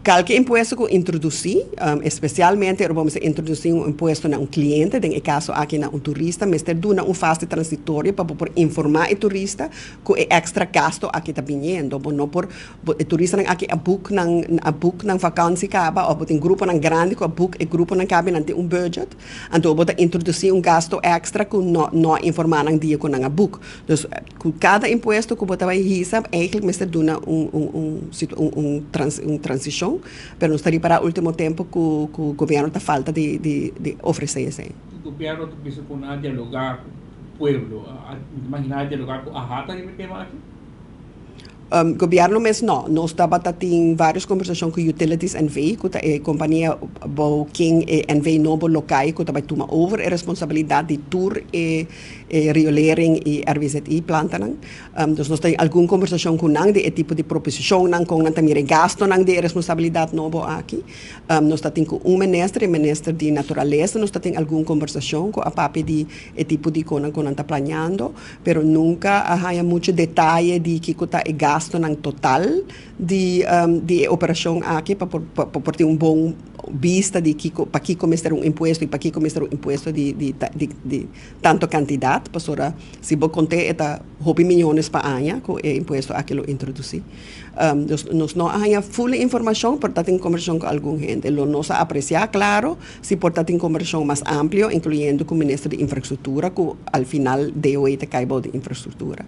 Kualke impuesto ku introdusí, espesialmente ora bo mester introdusí un impuesto na un kliente, den e kaso aki na un turista, mester duna un fase transitorio pa bo por informá e turista ku e èkstra gasto aki ta biniendo. Bo no por, e turistanan aki a book nan, a book nan vakansi kaba òf bo tin gruponan grandi ku a book e gruponan kaba i nan tin un budget, anto bo ta introdusí un gasto èkstra ku no no a informá nan dia ku nan a book. Dus ku kada impuesto ku bo ta bai hisa eigenlijk mester duna un un un un un trans un transishon, pero nos ta ripará ultimo tempu ku ku gobierno ta falta di di di ofresé esei. Gobierno ta bisa ku nan a dialogá ku pueblo, mi ta imaginá a dialogá ku AHATA riba e tema aki? Gobierno mes no. Nos tabata tin varios conversacion cu Utilities NV, cu ta e compania bou ken e NV nobo lo cay cu ta bay tuma over e responsabilidad di tur e riolering y RWZI plantanan. Dus nos tin algun conversacion cu nan di e tipo di proposicionnan, con nan ta mira e gastonan di e responsabilidad nobo aki. Nos ta tin cu un minister, e minister di Naturalesa, nos ta tin algun conversacion cu a papia di e tipo di conan cu nan ta planeando. Pero nunca a haña mucho detaye di kico ta e gastonan total di di e operacion aki pa por pa por tin un bon bista di kico pakico mester un impuesto y pakico mester un impuesto di di di di tanto cantidad pasobra si bo conte e ta hopi miyones pa aña cu e impuesto aki lo introduci. Dus nos no a haña full informacion pero ta tin conversacion cu algun hende. Lo nos a aprecia claro Si por ta tin kombersashon mas amplio, inkluyendo ku Minister di Infrastruktura, ku al final DOE ta kai bou di infrastruktura.